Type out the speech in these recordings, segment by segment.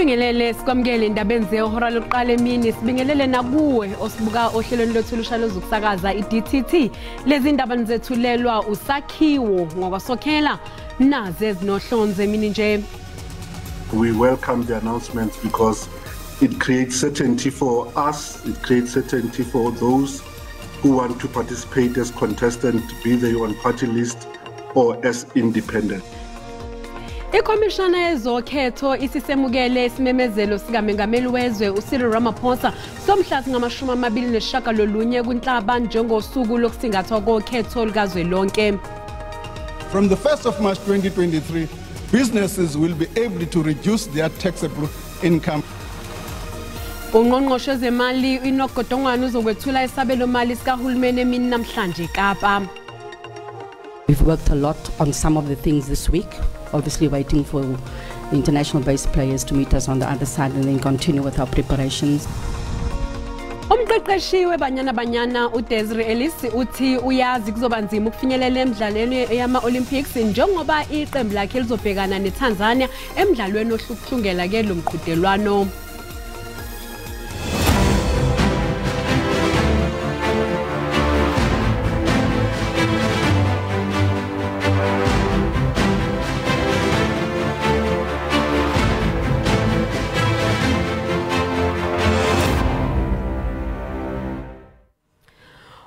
Sibingelele sikwamukele indabeni zehora lokuqala emini, sibingelele nakuwe osibuka ohlelweni lwethu lusha lokusakaza iDTT. Lezi indaba nizethulelwa usakhiwo ngokwasokhela naze ezinohlonze emini nje. We welcome the announcement because it creates certainty for us, it creates certainty for those who want to participate as contestants, be they on party list or as independent. Ikhomishana yezokhetho isisemukele isimemezelo sikamengameli wezwe uCyril Ramaphosa somhla singama-29 kuNhlaba njengosuku lokusingathwa kokhetho likazwelonke. From the 1st of March 2023, businesses will be able to reduce their taxable income. Ungqongqoshe wezemali Enoch Godongwana uzokwethula isabelo mali sikahulumeni emini namhlanje eKapa. We've worked a lot on some of the things this week, obviously waiting for the international based players to meet us on the other side and then continue with our preparations. Umqeqeshi weBanyana Banyana uDesiree Ellis uthi uyazi kuzoba nzima ukufinyelela emidlalweni yama-Olympics njengoba iqembu lakhe lizobhekana neTanzania emidlalweni ohlukuhlungela ke lo mqhudelwano.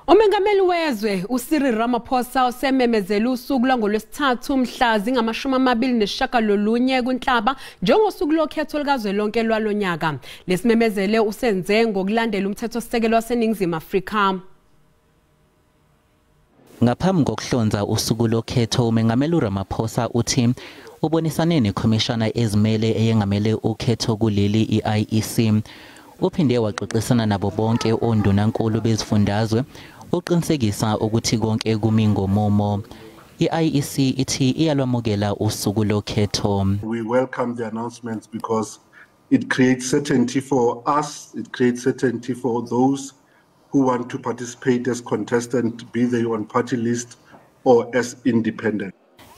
Umengameli wezwe uCyril Ramaphosa usememezele usuku lwangolwesithathu mhla zingama-29 kuNhlaba njengosuku lokhetho likazwelonke lwalonyaka. Lesimemezele usenze ngokulandela umthethosisekelo waseNingizimu Afrika. Ngaphambi kokuhlonza usuku lokhetho, umengameli uRamaphosa uthi ubonisane nekhomishana ezimele eyengamele ukhetho kuleli i-IEC. Uphinde waxoxisana nabo bonke ondunankulu bezifundazwe uqinisekisa ukuthi konke kumi ngomumo. I-IEC ithi iyalwamukela usuku lokhetho. We welcome the announcements because it creates certainty for us, it creates certainty for those who want to participate as contestants, be they on party list or as independent.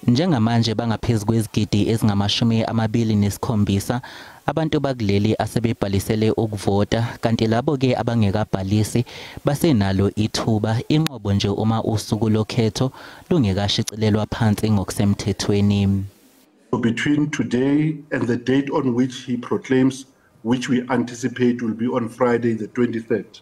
Njengamanje bangaphezu kwezigidi ezingama-27 abantu bakuleli asebebhalisele ukuvota, kanti labo ke abangekabhalisi basenalo ithuba inqobo nje uma usuku lokhetho lungekashicilelwa phansi ngokusemthethweni. Between today and the date on which he proclaims, which we anticipate will be on Friday the 23rd,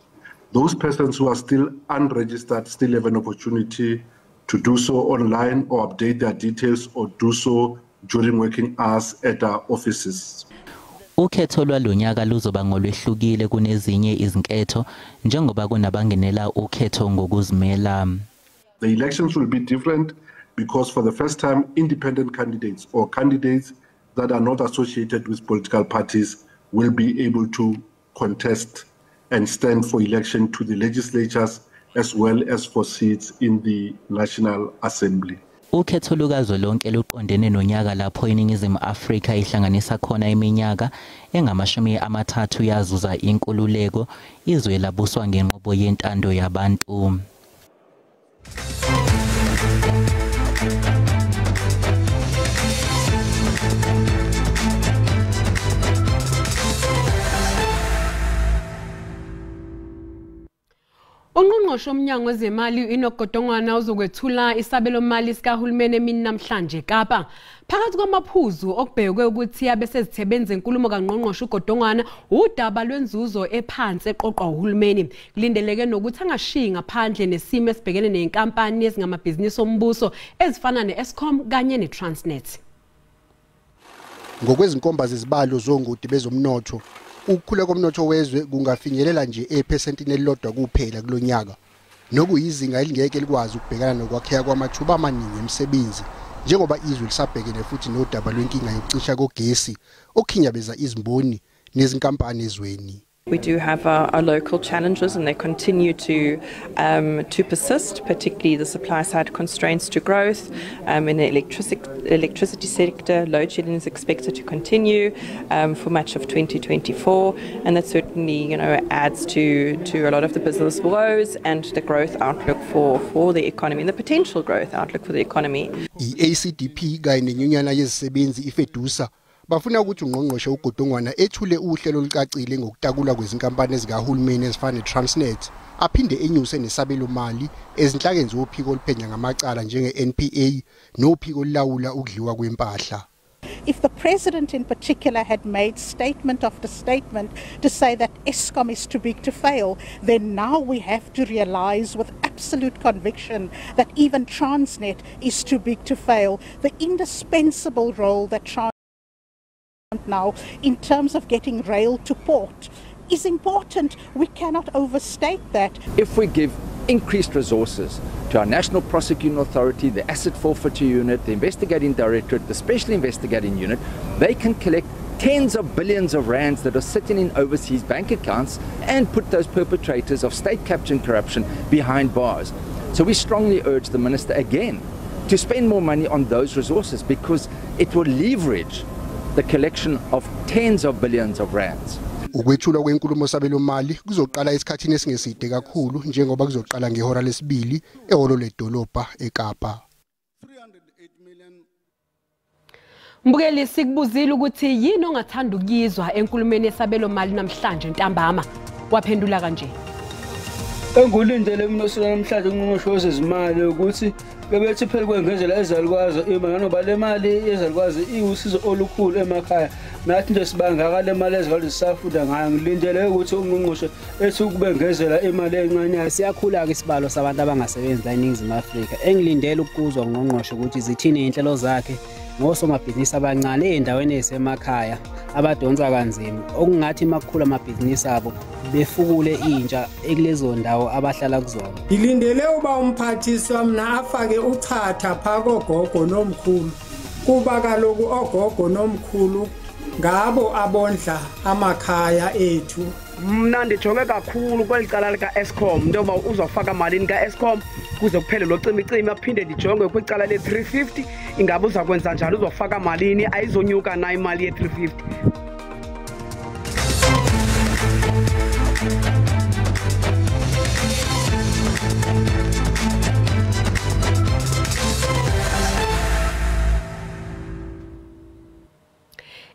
those persons who are still unregistered still have an opportunity to do so online or update their details or do so during working hours at our offices. Ukhetho lwalonyaka luzoba ngolwehlukile kunezinye izinketho njengoba kunabangenela ukhetho ngokuzimela. The elections will be different because for the first time independent candidates or candidates that are not associated with political parties will be able to contest and stand for election to the legislatures as well as for seats in the National Assembly. Ukhetho lukazwelonke luqondene nonyaka lapho iNingizimu Afrika ihlanganisa khona iminyaka engama-30 yazuza inkululeko, izwe labuswa ngenqubo yentando yabantu. Ungqongqoshe womnyango wezemali Enoch Godongwana uzokwethula isabelo mali sikahulumeni emini namhlanje eKapa. Phakathi kwamaphuzu okubhekwe ukuthi abesezithebeni zenkulumo kaNgqongqoshe uGodongwana udaba lwenzuzo ephansi eqoqwa uhulumeni. Kulindeleke nokuthi angashiyi ngaphandle nesimo esibhekene nezinkampani ezingamabhizinisi ombuso ezifana ne-Eskom kanye ne-Transnet. Ngokwezinkomba zezibalo zongoti bezomnotho, ukukhula komnotho wezwe kungafinyelela nje ephesentini elilodwa kuphela kulonyaka, nokuyizinga elingeke likwazi ukubhekana nokwakheka kwamathuba amaningi emisebenzi njengoba izwe lisabhekene futhi nodaba lwenkinga yokucisha kogesi okukhinyabeza izimboni nezinkampani ezweni. We do have our local challenges, and they continue to persist, particularly the supply side constraints to growth in the electricity sector. Load shedding is expected to continue for much of 2024, and that certainly, you know, adds to a lot of the business woes and the growth outlook for the economy and the potential growth outlook for the economy. I-ACDP kanye nenyunyana yezisebenzi iFedusa Bafuna ukuthi ungqongqoshe uGodongwana ethule uhlelo olucacile ngokutakulwa kwezinkampani zikahulumeni ezifana neTransnet, aphinde enyuse nesabelo mali ezinhlakeni zophiko oluphenya ngamacala njenge-NPA nophiko olulawula ukudliwa kwempahla. If the president in particular had made statement after statement to say that Eskom is too big to fail, then now we have to realize with absolute conviction that even Transnet is too big to fail. The indispensable role that Transnet now in terms of getting rail to port is important. We cannot overstate that. If we give increased resources to our National Prosecuting Authority, the Asset Forfeiture Unit, the Investigating Directorate, the Special Investigating Unit, they can collect tens of billions of rands that are sitting in overseas bank accounts and put those perpetrators of state capture and corruption behind bars. So we strongly urge the minister again to spend more money on those resources, because it will leverage the collection of tens of billions of rands. Ukwethulwa kwenkulumo sabelo mali kuzoqala esikhathini esingeside kakhulu, njengoba kuzoqala ngehora lesibili ehholo ledolobha eKapa. Mbukeli, sikubuzile ukuthi yini ongathanda ukuyizwa enkulumeni yesabelo mali namhlanje ntambama. Waphendula kanje. Engulindele mina osuku namhlanje ungqongqoshe wezezimali ukuthi bebethi phela kwengezela ezalukwazi imali, ngoba le mali ezalukwazi iwusizo olukhulu emakhaya. Nathi nje sibangaka le mali ezalukwazi sisafunda ngayo. Ngilindele ukuthi ungqongqoshe ethi ukubengezela imali encane. Siyakhula ke isibalo sabantu abangasebenzi la eNingizimu Afrika. Engilindele ukuzwa ungqongqoshe ukuthi zithini inhlelo zakhe ngosomabhizinisi abancane ey'ndaweni ey'semakhaya abadonsa kanzima, okungathi makukhula amabhizinisi abo befukule intsha ekulezo ndawo abahlala kuzona. Ngilindele uba umphathiswa mna afake uchatha phaa kogogo nomkhulu, kuba kaloku ogogo nomkhulu ngabo abondla amakhaya ethu. Mna ndijonge kakhulu kweli cala lika-Eskom, into yoba uzawufaka malini ka-Eskom kuze kuphele lo cimicimi. Aphinde ndijonge kwicala le-350, ingabe uza kwenza njani, uzawufaka malini, ayizonyuka na imali ye-350.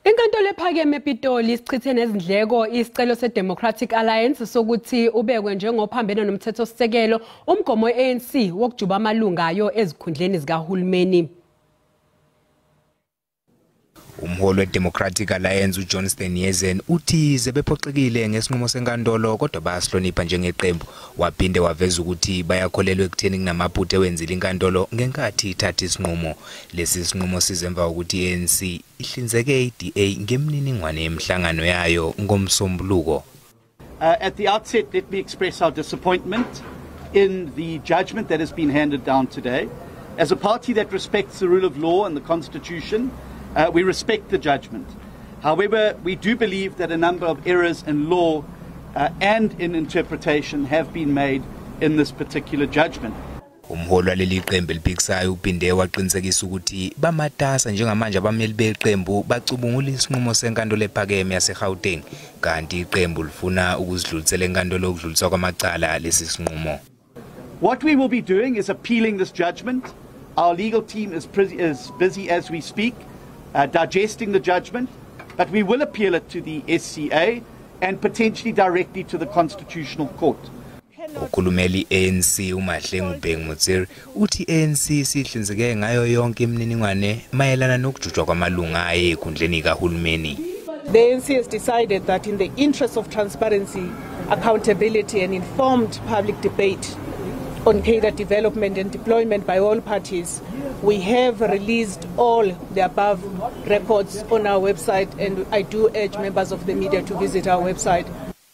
Inkantolo ephakeme ePitoli isichithe nezindleko isicelo seDemocratic Alliance sokuthi ubekwe njengophambene nomthethosisekelo umgomo we-ANC wokujuba amalunga ayo ezikhundleni zikahulumeni. Umholi weDemocratic Alliance uJohn Yezen uthi sebephoxekile ngesinqumo senkantolo, kodwa bayasihlonipha njengeqembu. Waphinde waveza ukuthi bayakholelwa ekutheni kunamaphutha ewenzile inkantolo ngenkathi ithatha isinqumo. Lesi sinqumo size emva kokuthi i-ANC ihlinzeke i-DA ngemininingwane yemihlangano yayo ngomsombuluko. At the outset, let me express our disappointment in the judgment that has been handed down today. As a party that respects the rule of law and the Constitution, we respect the judgment. However, we do believe that a number of errors in law and in interpretation have been made in this particular judgment. Umholi waleli qembu eliphikisayo uphinde waqinisekisa ukuthi bamatasa njengamanje abameli beqembu bacubungula isinqumo senkantolo ephakeme yaseGauteng, kanti iqembu lifuna ukuzidlulisela enkantolo yokudluliswa kwamacala lesi sinqumo. What we will be doing is appealing this judgment. Our legal team is busy as we speak, digesting the judgment, but we will appeal it to the SCA and potentially directly to the Constitutional Court. Okhulumela i-ANC uMahlengi Bhengu-Motsiri uthi i-ANC sihlinzeke ngayo yonke imininingwane mayelana nokujutshwa kwamalunga aye ekhundleni kahulumeni. The ANC has decided that in the interest of transparency, accountability and informed public debate on cadre development and deployment by all parties, we have released all the above records on our website, and I do urge members of the media to visit our website.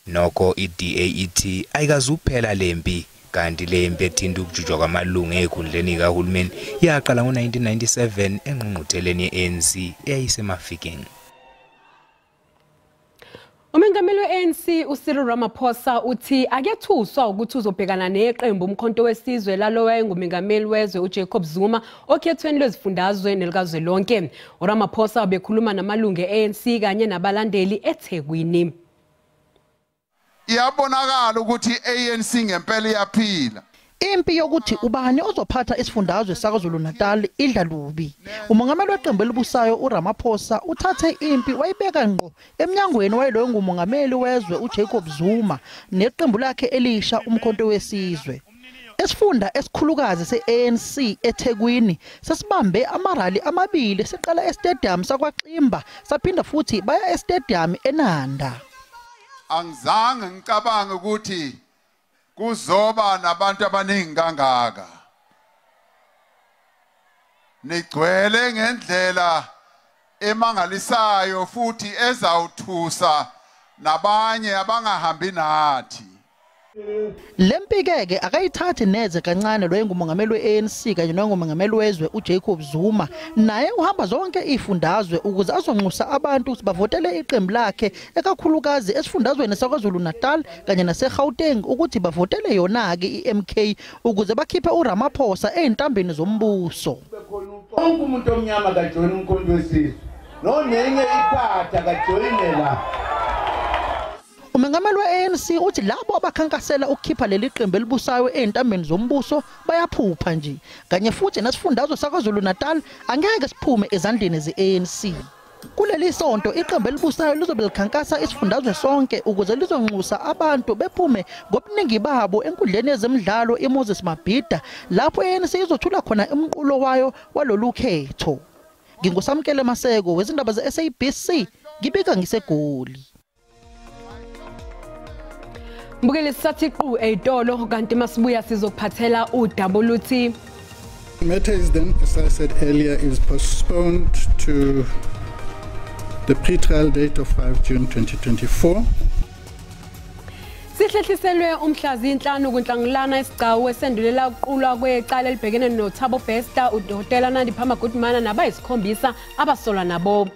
Nokho i-DA ithi ayikazuphela lempi, kanti le mpi ethinta ukujutshwa kwamalungu ekhundleni kahulumeni yaqala ngo-1997 engqungqutheleni ye-ANC eyayisemafikeng. Umengameli we-ANC uCyril Ramaphosa uthi akethuswa ukuthi uzobhekana neqembu umkhonto wesizwe lalo wayengumengameli wezwe uJacob Zuma okhethweni lwezifundazwe nelikazwelonke. uRamaphosa ubekhuluma namalungu e-ANC kanye nabalandeli eThekwini. Iyabonakala ukuthi i-ANC ngempela iyaphila. Impi yokuthi ubani ozophatha isifundazwe saKwaZulu-Natal idla lubi. Umongameli weqembu elibusayo uRamaphosa uthathe impi wayibeka ngqo emnyangweni wayeloyo ngumongameli wezwe uJacob Zuma neqembu lakhe elisha uMkhonto weSizwe. Esifunda esikhulukazi se-ANC eThekwini sesibambe amarali amabili siqala estadium sakwaXimba saphinda futhi baya estadium eNanda. Angizange ngicabange ukuthi kuzoba nabantu abaningi kangaka. Nigcwele ngendlela emangalisayo futhi ezawuthusa nabanye abangahambi nathi. Lempikeke akayithathi neze kancane lo engumongameli we-ANC kanye nongumongameli wezwe uJacob Zuma naye uhamba zonke ifundazwe ukuze azonxusa abantu ukuthi bavotele iqembu lakhe ekakhulukazi esifundazweni saKwaZulu-Natal kanye naseGauteng ukuthi bavotele yona-ke i-MK ukuze bakhiphe uRamaphosa ey'ntambeni zombuso. Wonke umuntu omnyama kajoyina uMkhonto weSizwe nonenye iphatha kajoyine la. Umengameli we-ANC uthi labo abakhankasela ukukhipha leli qembu elibusayo ey'ntambeni zombuso bayaphupha nje kanye futhi nesifundazwe saKwaZulu-Natal angeke siphume ezandleni ze-ANC. Kuleli sonto iqembu elibusayo lizobe likhankasa isifundazwe sonke ukuze lizonxusa abantu bephume ngobuningi babo enkundleni yezemidlalo iMoses Mabhida lapho i-ANC izothula khona umqulo wayo walolu khetho. NginguSamkele Maseko wezindaba ze-SABC ngibika ngiseGoli. Mbukeli sisathi qu eyitolo kanti masibuya sizokuphathela udaba oluthi The matter is then, as I said earlier, is postponed to the pre-trial date of 5 June 2024. Sihlehliselwe umhla zinhlanu kuNhlangulana isigcawu esendulela ukuqulwa kwecala elibhekene noThabo Bester, uDokotela Nandipha Magudumana nabayisikhombisa abasolwa nabo.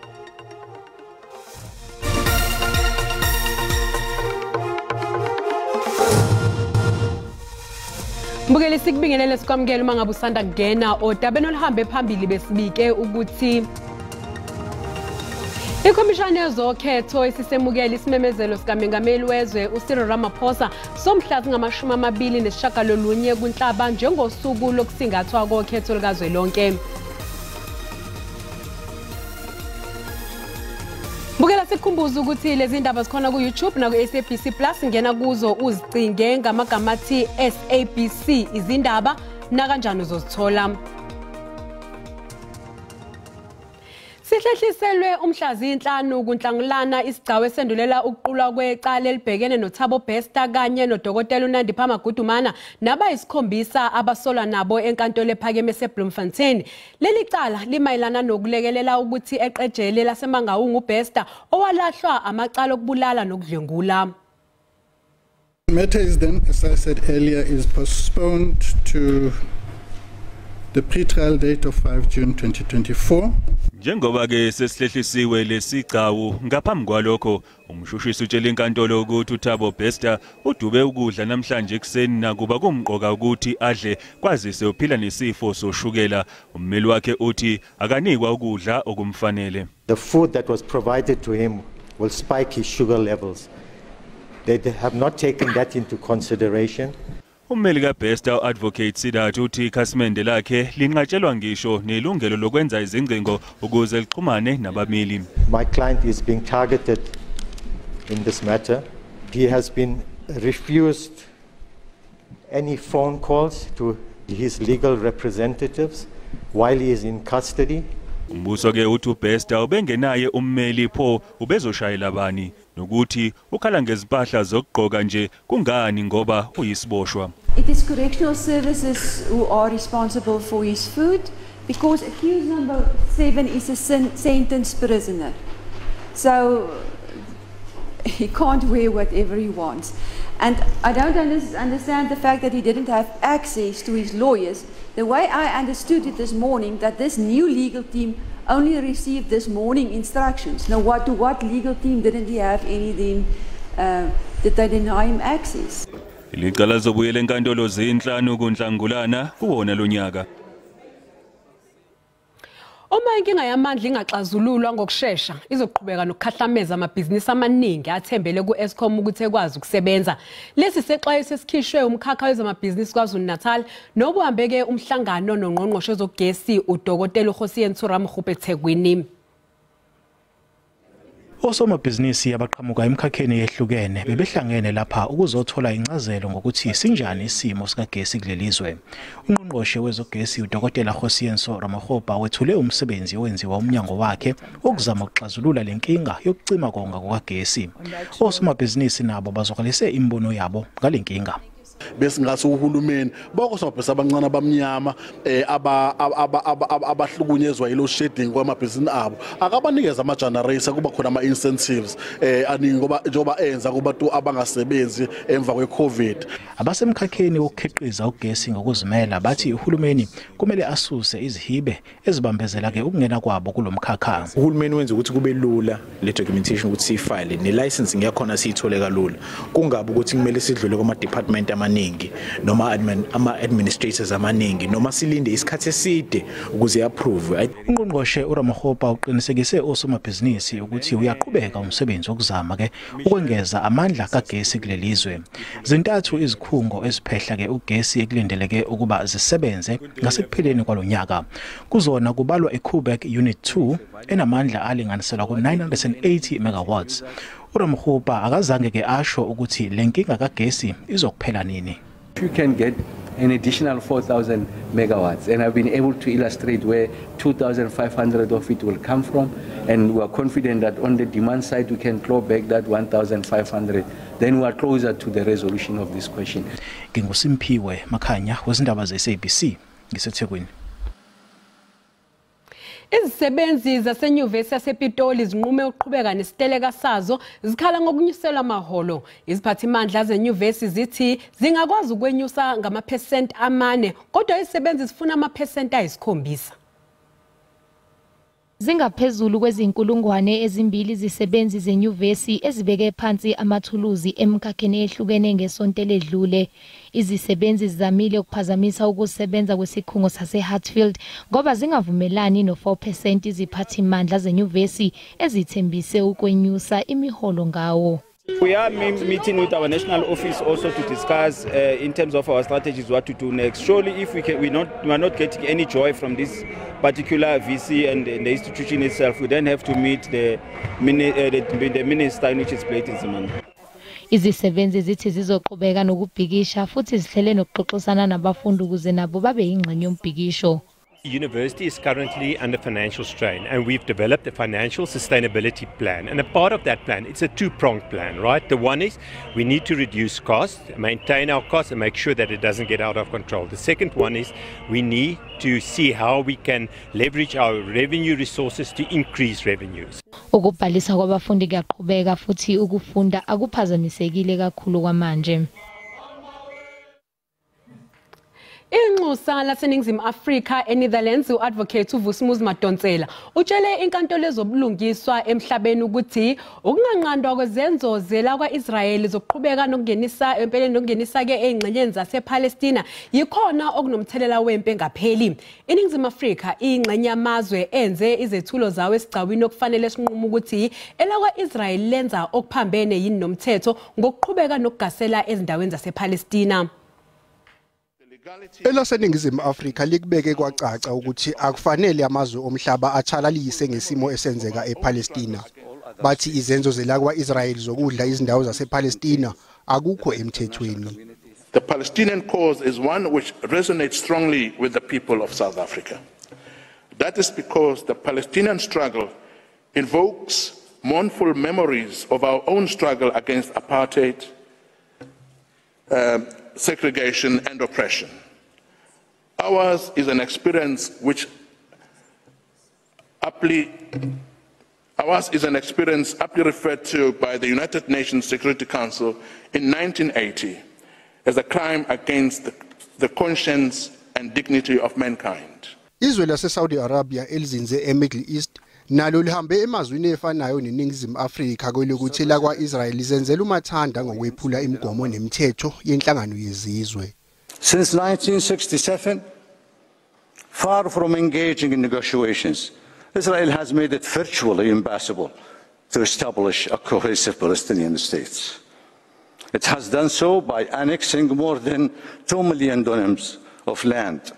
Mbukeli sikubingelele sikwamukele uma ngabe usanda kungena odabeni oluhambe phambili besibike ukuthi ikhomishani yezokhetho isisemukele isimemezelo sikamengameli wezwe uCyril Ramaphosa somhla zingama-29 kuNhlaba njengosuku lokusingathwa kokhetho likazwelonke. Bukela sikukhumbuza ukuthi lezi ndaba zikhona ku YouTube na ku SABC Plus, ngena kuzo uzicinge ngamagama athi SABC izindaba na kanjani uzozithola. Sihlehliselwe umhla zinhlanu kuNhlangulana isigcawu esendulela ukuqulwa kwecala elibhekene noThabo Bester kanye noDokotela uNandipha Magudumana nabayisikhombisa abasolwa nabo enkantolo ephakeme eseBloemfontein. Leli cala limayelana nokulekelela ukuthi eqejele laseMangaung uBester owalahlwa amacala okubulala nokudlwengula. The matter is then, as I said earlier, is postponed to the pre-trial date of 5 June 2024. Njengoba ke sesihlehlisisiwe lesigcawu ngaphambi kwalokho umshushisi utshela inkantolo ukuthi uThabo Bester udube ukudla namhlanje ekuseni nakuba kumqoka ukuthi adle kwazise uphila nesifo soshukela. Ummeli wakhe uthi akanikwa ukudla okumfanele. The food that was provided to him will spike his sugar levels. They have not taken that into consideration. Ummeli kaBester uAdvocate Sidat uthi ikhasimende lakhe linqatshelwa ngisho nelungelo lokwenza izingcingo ukuze lixhumane nabameli. My client is being targeted in this matter. He has been refused any phone calls to his legal representatives while he is in custody. Umbuso ke uthi uBester ubengenaye ummeli pho ubezoshayela bani nokuthi ukhala ngezimpahla zokugqoka nje kungani ngoba uyisiboshwa. It is correctional services who are responsible for his food because accused number 7 is a sentenced prisoner. So he can't wear whatever he wants. And I don't understand the fact that he didn't have access to his lawyers. The way I understood it this morning, that this new legal team only received this morning instructions. Now, what legal team didn't he have anything, did they deny him access? Licala lizobuyela enkantolo zinhlanu kuNhlangulana kuwona lonyaka. Uma inkinga yamandla ingaxazululwa ngokushesha, izoqhubeka nokukhahlameza amabhizinisi amaningi athembele ku-Eskom ukuthi ekwazi ukusebenza. Lesi sexwayiso esikhishwe umkhakha wezamabhizinisi KwaZulu-Natal nobuhambeke umhlangano nongqongqoshe wezogesi uDokotela uKgosientsho Ramokgopa eThekwini. Osomabhizinisi abaqhamuka emkhakheni ehlukene bebehlangene lapha ukuzothola incazelo ngokuthi sinjani isimo sikagesi kulelizwe. Ungqongqoshe wezogesi uDokotela Kgosientsho Ramokgopa wethule umsebenzi owenziwa umnyango wakhe ukuzama ukuxazulula lenkinga yokucima konga kukagesi. Osomabhizinisi nabo bazwakalise imibono yabo ngalenkinga. Besingathi uhulumeni bonke osomabhizinisi abancane abamnyama abahlukunyezwa yilo shedding kwamabhizinisi abo akabanikeza ama-generator, kuba khona ama-incentives aningi ngoba njengoba enza kubantu abangasebenzi emva kwe-COVID. Abasemkhakheni wokukhiqiza ugesi ngokuzimela bathi uhulumeni kumele asuse izihibe ezibambezela-ke ukungena kwabo kulo mkhakha. Uhulumeni wenza ukuthi kube lula le documentation ukuthi siyifile ne-licensing yakhona siyithole kalula, kungabi ukuthi kumele sidlule kuma-department amaningi noma ama-administrators amaningi noma silinde isikhathi eside ukuze approve. Ungqongqoshe uRamokgopa uqinisekise osomabhizinisi ukuthi uyaqhubeka umsebenzi wokuzama ke ukwengeza amandla kagesi kulelizwe. Zintathu izikhungo eziphehla ke ugesi ekulindeleke ukuba zisebenze ngasekupheleni kwalonyaka. Kuzona kubalwa iKoeberg Unit 2 enamandla alinganiselwa ku-980 megawatts. uRamokgopa akazange ke asho ukuthi lenkinga kagesi izokuphela nini. You can get an additional 4,000 megawatts, and I've been able to illustrate where 2,500 of it will come from, and we are confident that on the demand side we can claw back that 1,500. Then we are closer to the resolution of this question. NginguSimphiwe Makhanya wezindaba ze-SABC ngiseThekwini. Izisebenzi zasenyuvesi yasePitoli zinqume ukuqhubeka nesiteleka sazo zikhala ngokunyuselwa amaholo. Iziphathimandla zenyuvesi zithi zingakwazi ukwenyusa ngamaphesenti 4, kodwa izisebenzi zifuna amaphesenti 7. Zingaphezulu kwezinkulungwane 2 zisebenzi zenyuvesi ezibeke phansi amathuluzi emkhakheni ehlukene ngesonto eledlule. Izisebenzi zizamile ukuphazamisa ukusebenza kwesikhungo saseHartfield ngoba zingavumelani no-4% iziphathimandla zenyuvesi ezithembise ukwenyusa imiholo ngawo. We are meeting with our national office also to discuss in terms of our strategies what to do next. Surely if we are not getting any joy from this particular VC and the institution itself, we then have to meet the minister, which is Blade Nzimande. Izisebenzi zithi zizoqhubeka nokubhikisha futhi zihlele nokuxoxisana nabafundi ukuze nabo babe yingxenye yombhikisho. The university is currently under financial strain, and we've developed a financial sustainability plan. And a part of that plan, it's a two-pronged plan, right? The one is we need to reduce costs, maintain our costs, and make sure that it doesn't get out of control. The second one is we need to see how we can leverage our revenue resources to increase revenues. Ukubhalisa kwabafundi kuyaqhubeka futhi ukufunda akuphazamisekile kakhulu kwamanje. Inxusa laseNingizimu Afrika eNetherlands uAdvocate uVusimuzi Madonsela utshele inkantolo yezobulungiswa emhlabeni ukuthi ukunganqandwa kwezenzo zelakwa-Israyeli zokuqhubeka nokungenisa empeleni nokungenisa ke ey'ngxenyeni zasePalestina yikhona okunomthelela wempi engapheli. INingizimu Afrika iyingxenye yamazwe enze izethulo zawo esigcawini okufanele sinqume ukuthi elakwa-Israyeli lenza okuphambene yini nomthetho ngokuqhubeka nokugasela ezindaweni zasePalestina. ElaseNingizimu Afrika likubeke kwacaca ukuthi akufanele amazwe omhlaba atshalalise ngesimo esenzeka ePalestina. Bathi izenzo zelakwa-Israyeli zokudla izindawo zasePalestina akukho emthethweni. The Palestinian cause is one which resonates strongly with the people of South Africa. That is because the Palestinian struggle invokes mournful memories of our own struggle against apartheid, segregation and oppression. Ours is an experience which aptly referred to by the United Nations Security Council in 1980 as a crime against the conscience and dignity of mankind. Izwe lase-Saudi Arabia elizinze eMiddle East nalo lihambe emazwini efanayo neNingizimu Afrika kwelokuthi lakwa-Israel lizenzela umathanda ngokwephula imigomo nemithetho yenhlangano yezizwe. Since 1967, Far from engaging in negotiations, Israel has made it virtually impossible to establish a cohesive Palestinian state. It has done so by annexing more than 2 million dunams of land,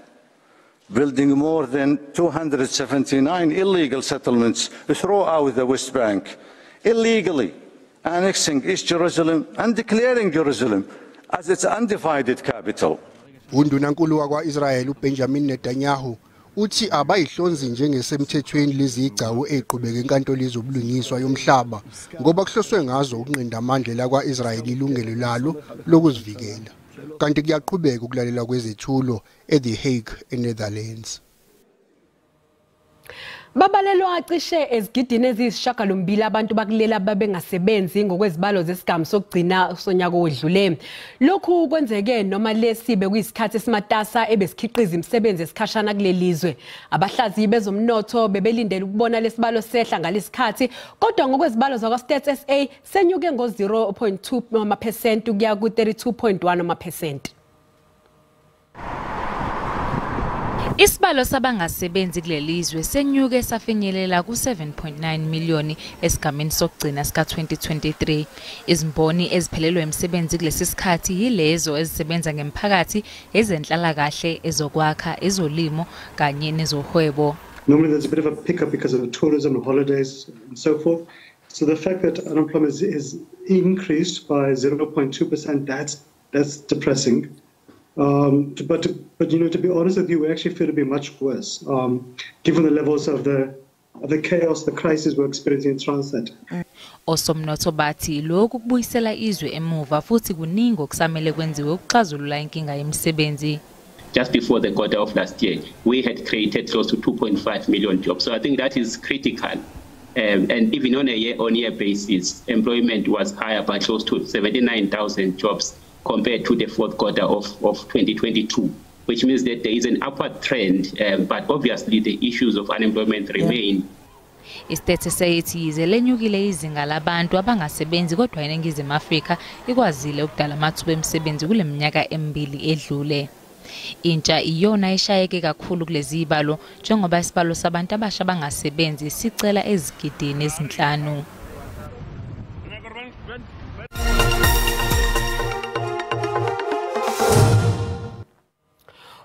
building more than 279 illegal settlements throughout the West Bank, illegally annexing East Jerusalem and declaring Jerusalem as its undivided capital. Undunankulu wakwa-Israel uBenjamin Netanyahu uthi abayihlonzi njengesemthethweni lezigcawu eziqhubeka enkantolo yezobulungiswa yomhlaba ngoba kuhloswe ngazo ukunqinda amandla lakwa-Israel ilungelo lalo lokuzivikela. Kanti kuyaqhubeka ukulalelwa kwezethulo eThe Hague eNetherlands. Babalelwa cishe ezigidini eziyisishiyagalombili abantu bakulela babengasebenzi ngokwezibalo zesigamu sokugcina sonyaka odlule. Lokhu kwenzeke noma lesi bekuyisikhathi esimatasa ebesikhiqiza imisebenzi esikhashana kulelizwe. Abahlaziyi bezomnotho bebelindele ukubona lesibalo sehla ngalesikhathi, kodwa ngokwezibalo zakwa-Stats SA senyuke ngo-0.2% kuya ku-32.1%. Isibalo sabangasebenzi kulelizwe senyuke safinyelela ku-7.9 miliyoni esigameni sokugcina sika-2023. Izimboni eziphelelwe imisebenzi kulesi sikhathi yilezo ezisebenza ngemphakathi, ezenhlalakahle, ezokwakha, ezolimo kanye nezohwebo. Normally there's a bit of a pickup because of the tourism and holidays and so forth. So the fact that unemployment is increased by 0.2%, that's depressing. But you know, to be honest with you, we actually feel to be much worse, given the levels of the chaos, the crisis we're experiencing in Transnet. Osomnotho bathi lokhu kubuyisela izwe emuva futhi kuningi okusamele kwenziwe ukuxazulula inkinga yemisebenzi. Just before the quarter of last year, we had created close to 2.5 million jobs. So I think that is critical. And even on a year-on-year basis, employment was higher by close to 79,000 jobs compared to the fourth quarter of 2022, which means that there is an upward trend, but obviously the issues of unemployment remain. Isithethe seyithi yize lenyukile izinga labantu abangasebenzi kodwa iNingizimu Afrika ikwazile ukudala amathuba emisebenzi kule minyaka emibili edlule. Intsha iyona eshayeke kakhulu kulezi zibalo njengoba isibalo sabantu abasha abangasebenzi sicela ezigidini ezinhlanu.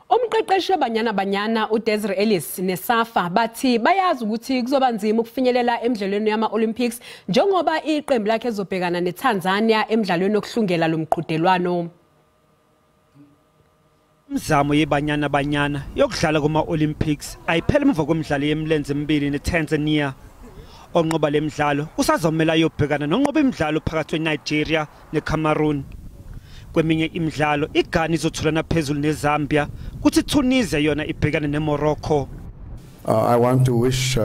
Umqeqeshi weBanyana Banyana uDesiree Ellis neSAFA bathi bayazi ukuthi kuzoba nzima ukufinyelela emidlalweni yama-Olympics njengoba iqembu lakhe ezobhekana neTanzania emidlalweni yokuhlungela lo mqhudelwano. Imizamo yeBanyana Banyana yokudlala kuma-Olympics ayipheli emva kwemidlalo yemilenze emibili neTanzania. Onqoba le midlalo usazomela ayobhekana nonqoba imidlalo phakathi kweNigeria neCameroon. Kweminye imidlalo iGhana izotholana phezulu neZambia kuthi Tunisia yona ibhekane neMorocco. I want to wish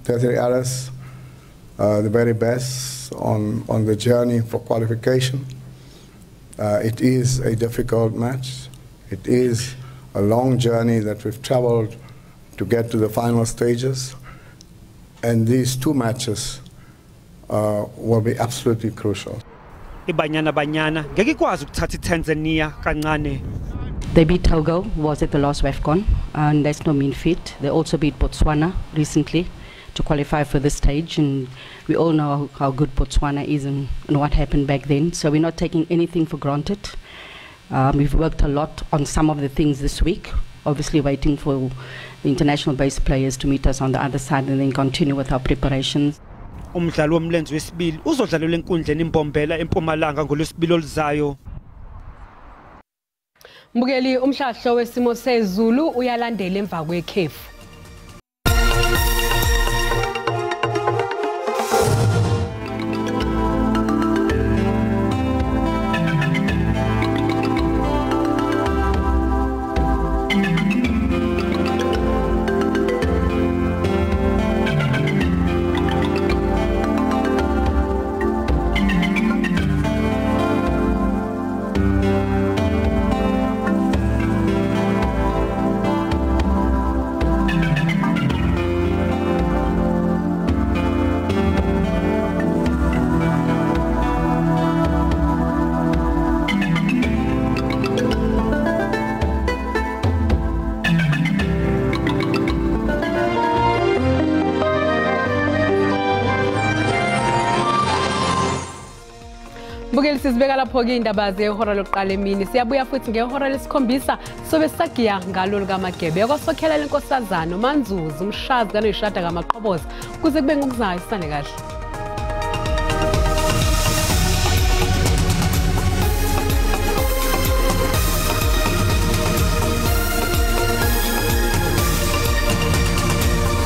Desiree Ellis the very best on the journey for qualification. It is a difficult match. It is a long journey that we've traveled to get to the final stages, and these two matches will be absolutely crucial. IBanyana Banyana ngeke ikwazi ukuthatha iTanzania kancane. They beat Togo, was at the last WAFCON, and that's no mean feat. They also beat Botswana recently to qualify for this stage, and we all know how good Botswana is and what happened back then. So we're not taking anything for granted. We've worked a lot on some of the things this week, obviously waiting for the international-based players to meet us on the other side and then continue with our preparations. Umdlalo womlenze wesibili uzodlalelwa enkundleni iMbombela eMpumalanga ngolwesibili oluzayo. Mbukeli, umhlahlo wesimo sezulu uyalandela emva kwekhefu. Sizibeka lapho-ke iy'ndaba zehora lokuqala emini. Siyabuya futhi ngehora lesikhombisa, sobe sagiya ngalo lukaMagebe kwasokhela lenkosazana uManzuzu umshazi kanoyishada kaMaqhoboza. Kuze kube ngokuzayo, sisane kahle.